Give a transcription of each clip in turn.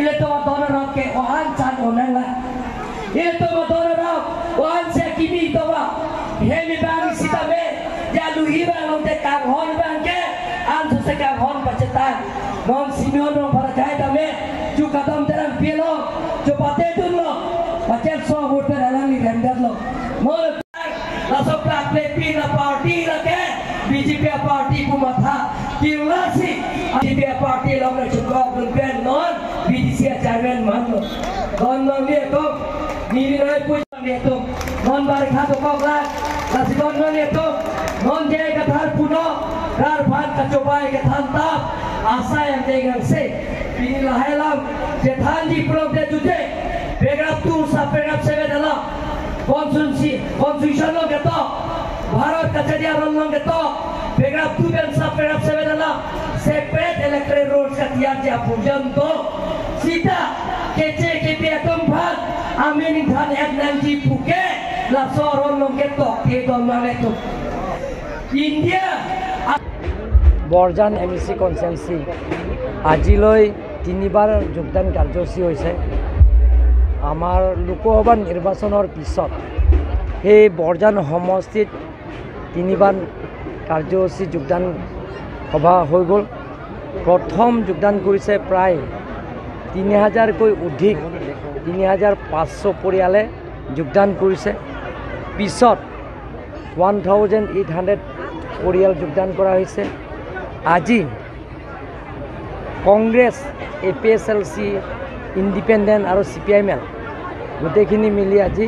Ile to madona rok ke ohan chan onang la ile to madona rok ohan se kimi to ba hemi bang sita me ya luhi bang long te kang hon bang ke an su se kang hon pacetan non Simeon rong para jai ta me ju kadam terang pielo jo pate dun lo pacel so vote per alang ni render lo non la so plat le pin la party la ke BJP party ku matha kilasi BJP party long na chukok dun pen non BDC chairman man lo don non ni to ni rai pu ni to non bar kha to kok la la si don non ni to non je ka thar puno kar phan ka chobai ka than ta asa yang de gang se pini la helam je than ji pro de jute paragraph 2 sa paragraph 7 ala constitution lo ke to Bharat kacharia ron ke to paragraph 2 ben sa paragraph 7 ala separate electoral rolls ka tiar ja পর্যন্ত sita keche kepe atom bhat ameni than ek nanji puke la soron long ke to ke don mane to India Borjan MEC constituency আজিলৈ তিনিবাৰ যোগদান কাৰ্যসূচী হৈছে। আমাৰ লোকসভা নিৰ্বাচনৰ পিছত সেই বৰজান সমষ্টিত তিনিবাৰ কাৰ্যসূচী যোগদান সভা হৈ গ'ল। প্ৰথম যোগদান কৰিছে প্ৰায় 3000কৈ অধিক 3500 পৰিয়ালে যোগদান কৰিছে। পিছত 1800 পৰিয়াল যোগদান কৰা হৈছে। আজি Congress, A P S L C, independent আৰু C P I am L গোটেইখিনি মিলি আজি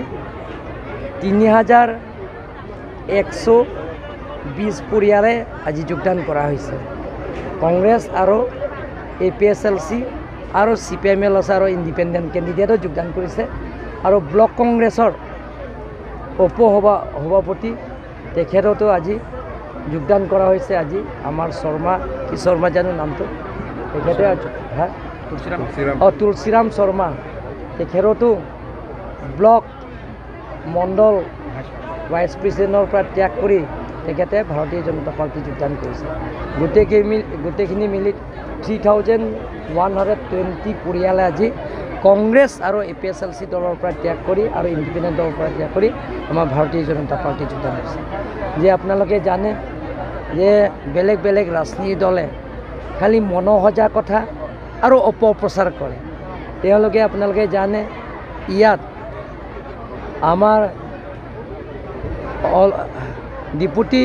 3120 পৰিয়ালে আজি যোগদান কৰা হৈছে। কংগ্ৰেছ আৰু A P S L C আৰু C P I am L আছে আৰু ইণ্ডিপেণ্ডেণ্ট কেণ্ডিডেটো যোগদান কৰিছে। আৰু ব্লক কংগ্ৰেছৰ উপ সভাপতি তেখেততো আজি যোগদান কৰা হৈছে। আজি আমাৰ শৰ্মা কি শৰ্মা জানো নামটো, তেখেতে হা তুলসীৰাম শৰ্মা, তেখেততো ব্লক মণ্ডল ভাইচ প্ৰেচিডেণ্টৰ পৰা ত্যাগ কৰি তেখেতে ভাৰতীয় জনতা পাৰ্টি যোগদান কৰিছে। গোটেইখিনি মিলি 3120 পৰিয়ালে আজি কংগ্ৰেছ আৰু A P S L C দলৰ পৰা ত্যাগ কৰি আৰু ইণ্ডিপেণ্ডেণ্ট দলৰ পৰা ত্যাগ কৰি আমাৰ ভাৰতীয় জনতা পাৰ্টি যোগদান কৰিছে। যে আপোনালোকে জানে যে বেলেগ বেলেগ ৰাজনীতি দলে খালি মনোসজা কথা আৰু অপপ্ৰচাৰ কৰে। তেওঁলোকে আপোনালোকে জানে ইয়াত আমাৰ ডিপুটি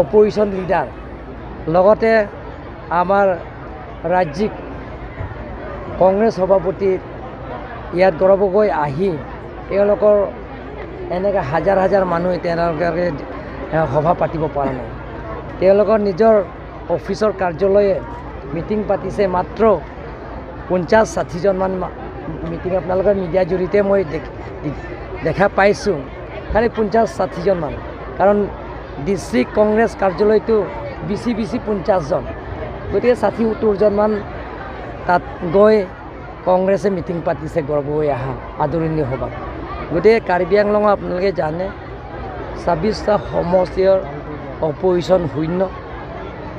অপজিশ্যন লিডাৰ লগতে আমাৰ ৰাজ্যিক কংগ্ৰেছ সভাপতি ইয়াত গৌৰৱ গগৈ আহি তেওঁলোকৰ এনেকৈ হাজাৰ হাজাৰ মানুহ তেওঁলোকে সভা পাতিব পৰা নাই। তেওঁলোকৰ নিজৰ অফিচৰ কাৰ্যালয়ে মিটিং পাতিছে মাত্ৰ 50-60জনমান মিটিং আপোনালোকৰ মিডিয়াৰ জৰিয়তে মই দেখা পাইছোঁ, খালি 50-60জনমান। কাৰণ ডিষ্ট্ৰিক্ট কংগ্ৰেছ কাৰ্যালয়টো বেছি বেছি 50জন, গতিকে 60-70জনমান তাত গৈ কংগ্ৰেছে মিটিং পাতিছে গৌৰৱ গগৈ অহা আদৰণি সভাত। গতিকে কাৰ্বি আংলঙৰ আপোনালোকে জানে 26টা সমষ্টিৰ অপজিশ্যন শূন্য।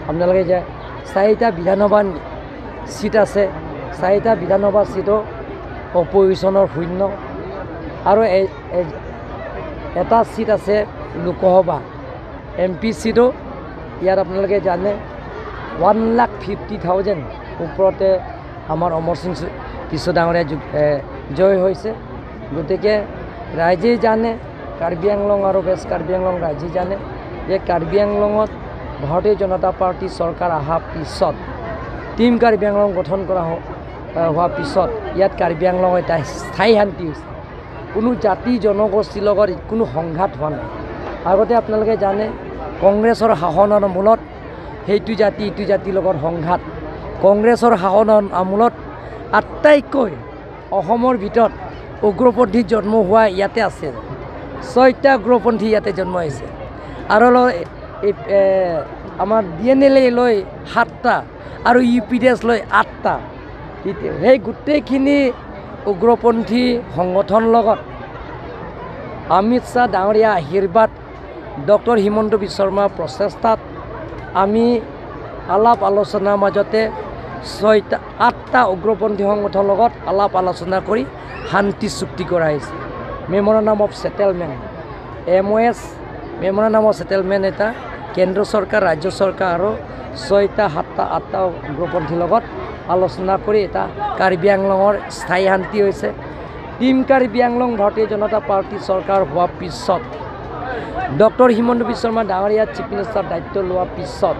আপোনালোকে যে 4টা বিধানসভা চিট আছে, 4টা বিধানসভা চিটো অপজিশ্যনৰ শূন্য আৰু এটা চিট আছে লোকসভা এম পি চিটো ইয়াত আপোনালোকে জানে 1,50,000 ওপৰতে আমাৰ অমৰ সিং কিশোৰ ডাঙৰীয়া জয় হৈছে। গতিকে ৰাইজেই জানে কাৰ্বি আংলং আৰু ৱেষ্ট কাৰ্বি আংলং ৰাইজে জানে যে কাৰ্বি আংলঙত ভাৰতীয় জনতা পাৰ্টি চৰকাৰ অহাৰ পিছত টীম কাৰ্বি আংলং গঠন কৰা হোৱাৰ পিছত ইয়াত কাৰ্বি আংলঙৰ এটা স্থায়ী শান্তি হৈছে। কোনো জাতি জনগোষ্ঠীৰ লগত কোনো সংঘাত হোৱা নাই। আগতে আপোনালোকে জানে কংগ্ৰেছৰ শাসনৰ মূলত সেইটো জাতি ইটো জাতিৰ লগত সংঘাত। কংগ্ৰেছৰ শাসনৰ আমোলত আটাইতকৈ অসমৰ ভিতৰত উগ্ৰপন্থী জন্ম হোৱা ইয়াতে আছে। 6টা উগ্ৰপন্থী ইয়াতে জন্ম হৈছে আৰু আমাৰ ডি এন এল এ লৈ 7টা আৰু ইউ পি ডি এছ লৈ 8টা। সেই গোটেইখিনি উগ্ৰপন্থী সংগঠনৰ লগত অমিত শ্বাহ ডাঙৰীয়া আশীৰ্বাদ, ডক্টৰ হিমন্ত বিশ্ব শৰ্মাৰ প্ৰচেষ্টাত আমি আলাপ আলোচনাৰ মাজতে 6টা 8টা উগ্ৰপন্থী সংগঠনৰ লগত আলাপ আলোচনা কৰি শান্তি চুক্তি কৰা হৈছে। Memorandum of settlement, MOS, memorandum of settlement এটা কেন্দ্ৰ চৰকাৰ, ৰাজ্য চৰকাৰ আৰু 6টা 7টা 8টা উগ্ৰপন্থীৰ লগত আলোচনা কৰি এটা কাৰ্বি আংলঙৰ স্থায়ী শান্তি হৈছে। টীম কাৰ্বি আংলং ভাৰতীয় জনতা পাৰ্টী চৰকাৰ হোৱাৰ পিছত, ডক্টৰ হিমন্ত বিশ্ব শৰ্মা ডাঙৰীয়া চিফ মিনিষ্টাৰ দায়িত্ব লোৱাৰ পিছত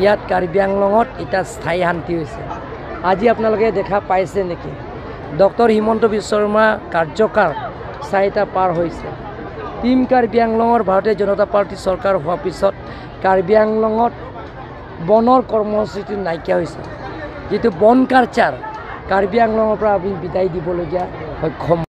ইয়াত কাৰ্বি আংলঙত এটা স্থায়ী শান্তি হৈছে। আজি আপোনালোকে দেখা পাইছে নেকি? ডক্টৰ হিমন্ত বিশ্ব শৰ্মা কাৰ্যকাল 4টা পাৰ হৈছে। টীম কাৰ্বি আংলঙৰ ভাৰতীয় জনতা পাৰ্টী চৰকাৰ হোৱাৰ পিছত কাৰ্বি আংলঙত বনৰ কৰ্মসূচীটো নাইকিয়া হৈছে। যিটো বন কালচাৰ কাৰ্বি আংলঙৰ পৰা আমি বিদায় দিবলগীয়া সক্ষম।